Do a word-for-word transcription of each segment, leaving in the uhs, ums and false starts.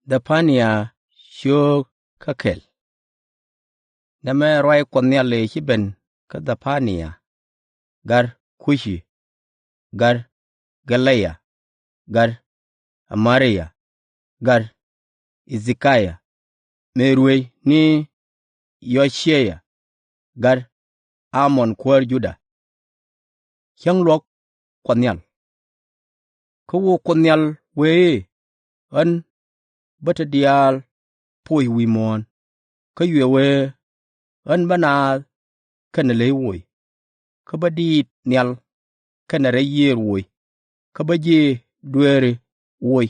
Dhɛ-pha-nia cio̱o̱k kä kɛl. Nɛmɛ ruac Kuɔth Nhial ëë ci ben kä Dhɛ-pha-nia, gär Ku-ci, gär Gɛ-lɛ-yaa, gär A-ma-ri-yaa, gär Ɣe-dhɛ-ka-yaa, mëë ruëëc ni Yo-cia-yaa, gär A-mon kuäär Juda. Cäŋ luɔ̱k Kuɔth Nhial. Kä wook Kuoth Nhial wëë i̱, Ɣän bä te diaal poc wi̱i̱ muɔ̱ɔ̱n. Kä cuɛ wëë, Ɣän bä naath kɛnɛ ley woc, kä bä diit nhial kɛnɛ rɛy yiëër woc, kä bä ji̱ dueeri woc,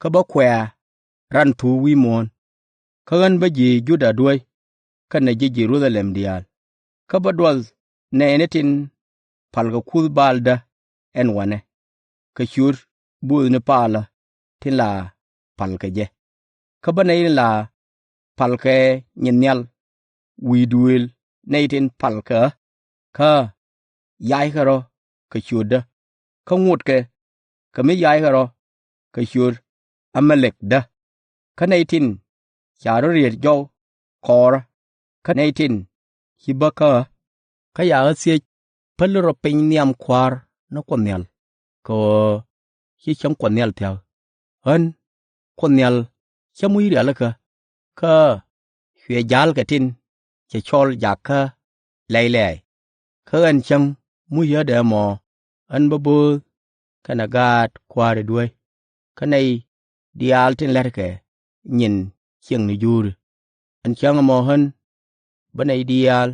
kä bä kuɛ̈ɛ̈ ran thuu̱k wi̱i̱ muɔ̱ɔ̱n. Kä ɣän bä ji̱ Juda duäc, kɛnɛ ji̱ Jɛ-ru-tha-lɛm diaal. Kä bä duɔth nɛɛni tin palkɛ kuth Baal dä ɛn wanɛ, kɛ ciöt buuthni palä tin la palkɛ jɛ. Kä bä nɛy tin la palkɛ nyin nhial wi̱i̱ duëël, nɛy tin palkɛ ɣä, kä yackɛ rɔ̱ kɛ ciötdä, kä ŋotkɛ kɛ mi yackɛ rɔ̱ kɛ ciöt Ä-ma-lek dä. Kä nɛy tin ca rɔ̱ riet jɔw kɔɔrä, kä nɛy tin ci bä kä ɣä. Kä ca ɣä thiec, Päli rɔ piny nhiam kua̱r ni Kuoth Nhial, kɛ ɣöö ci cäŋ Kuɔth Nhial thia̱k? Ɣän Kuoth Nhial cä muc rialikä, kä cuɛ ja̱lkɛ tin cɛ cɔl jakä lɛy lɛ̈ɛ̈c. Kä ɣän cäŋ muc ɣä dɛ mɔ, ɣän bä bööth kɛnɛ gaat kua̱ri duäc, kä nɛy diaal tin la̱tkɛ nyin ciëŋni juuri. Ɛn cäŋ ɛmɔ ɣän bä nɛy diaal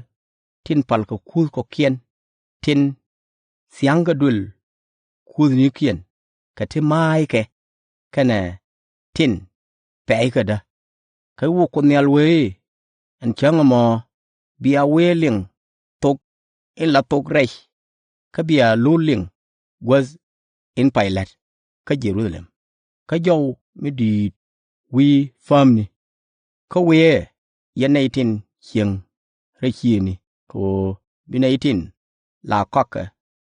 tin palkɛ kuth kɔ̱kiɛn, tin thia̱ŋkɛ duël kuthnikiɛn, kɛ ti maackɛ, kɛnɛ tin pɛ̈ɛ̈ckɛ dä. Kä wook Kuoth Nhial wëë i̱, Ɛn cäŋ ɛmɔ bia wëë liŋ thok in la thok rɛc, kä bia lul liŋ guäth in pay la̱t kä Jɛ-ru-tha-lɛm, kä jɔw mi di̱i̱t wi̱i̱ päämni. Kä wiɛɛ yɛn nɛy tin cieŋ rɛy ciëëŋni, kɛ ɣöö bi nɛy tin la kɔakɛ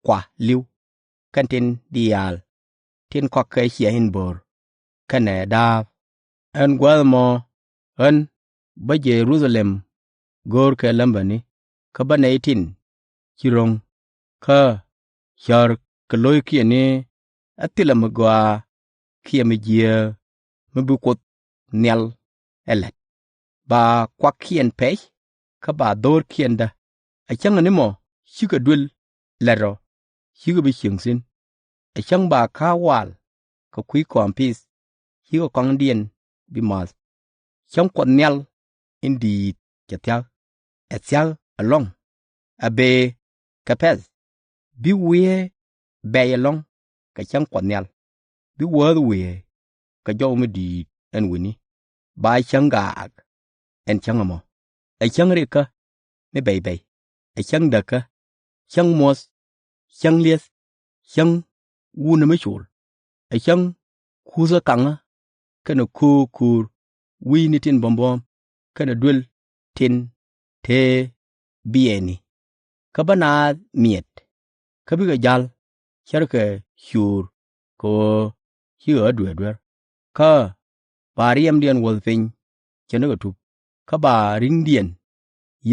kua li̱w, kɛn tin diaal tin kɔakɛ ciɛ in bo̱r kɛnɛ da̱a̱p. Ɛn gua̱a̱th ɛmɔ ɣän bä Jɛ-ru-tha-lɛm go̱o̱r kɛ lämbäni, kä bä nɛy tin ci ro̱ŋ, kä cäär kɛ lo̱ckiɛn ni ɛ thilɛ mi gɔaa kiɛ mi jiääk mi bi Kuoth Nhial ɛ la̱t. Ba kuakkiɛn pɛc, kä ba dho̱rkiɛn dä. Ɛ cäŋ ɛn imɔ cikɛ duël la̱t rɔ, cikɛ bi cieŋ thi̱n. Ɛ cäŋ ba ka̱a̱k wal kɛ kui̱ kɔam pith, cikɛ kɔaŋdiɛn bi ma̱th. Cäŋ Kuɔth Nhial in di̱i̱t cɛ thia̱k, ɛ thia̱k ɛlɔ̱ŋ, ɛ bëë kɛ pɛ̈th. Bi wiee bɛ̈c ɛlɔ̱ŋ kɛ cäŋ Kuɔth Nhial. Bi wäth wiee kɛ jɔw mi di̱i̱t ɛn wi̱ni. Ba cäŋ gaak ɛn cäŋ ɛmɔ. Ɛ cäŋ rikä mi bɛc bɛc, ɛ cäŋ däkä, cäŋ muɔ̱th, cäŋ li̱eth, cäŋ wutni mi col, ɛ cäŋ kuthä kaŋä, kɛnɛ köök köör wi̱i̱ni tin buɔ̱m buɔ̱ɔ̱m, kɛnɛ duël tin tëë biɛɛni. Kä bä naath miɛt, kä bikɛ ja̱l ce̱tkɛ ciöör, kɛ ɣöö ci ɣä dueer duer. Kä ba riɛmdiɛn wuɔ̱th piny ce̱tnikɛ tup, kä ba ri̱ŋdiɛn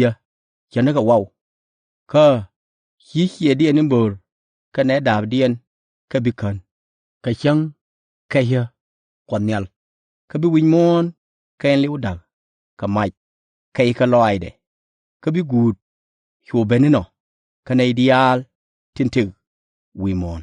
yä ce̱tnikɛ waw. Kä ci ciɛɛdiɛn in bo̱r kɛnɛ da̱a̱pdiɛn kɛ bi kän, kɛ cäŋ kɛcä Kuɔth Nhial. Kä bi wi̱c muɔ̱ɔ̱n kɛn li̱w da̱k kɛ mac kɛckɛ lɔaacdɛ. Kä bi guut cu ben inɔ kä nɛy diaal tin tëk wi̱i̱ muɔ̱ɔ̱n.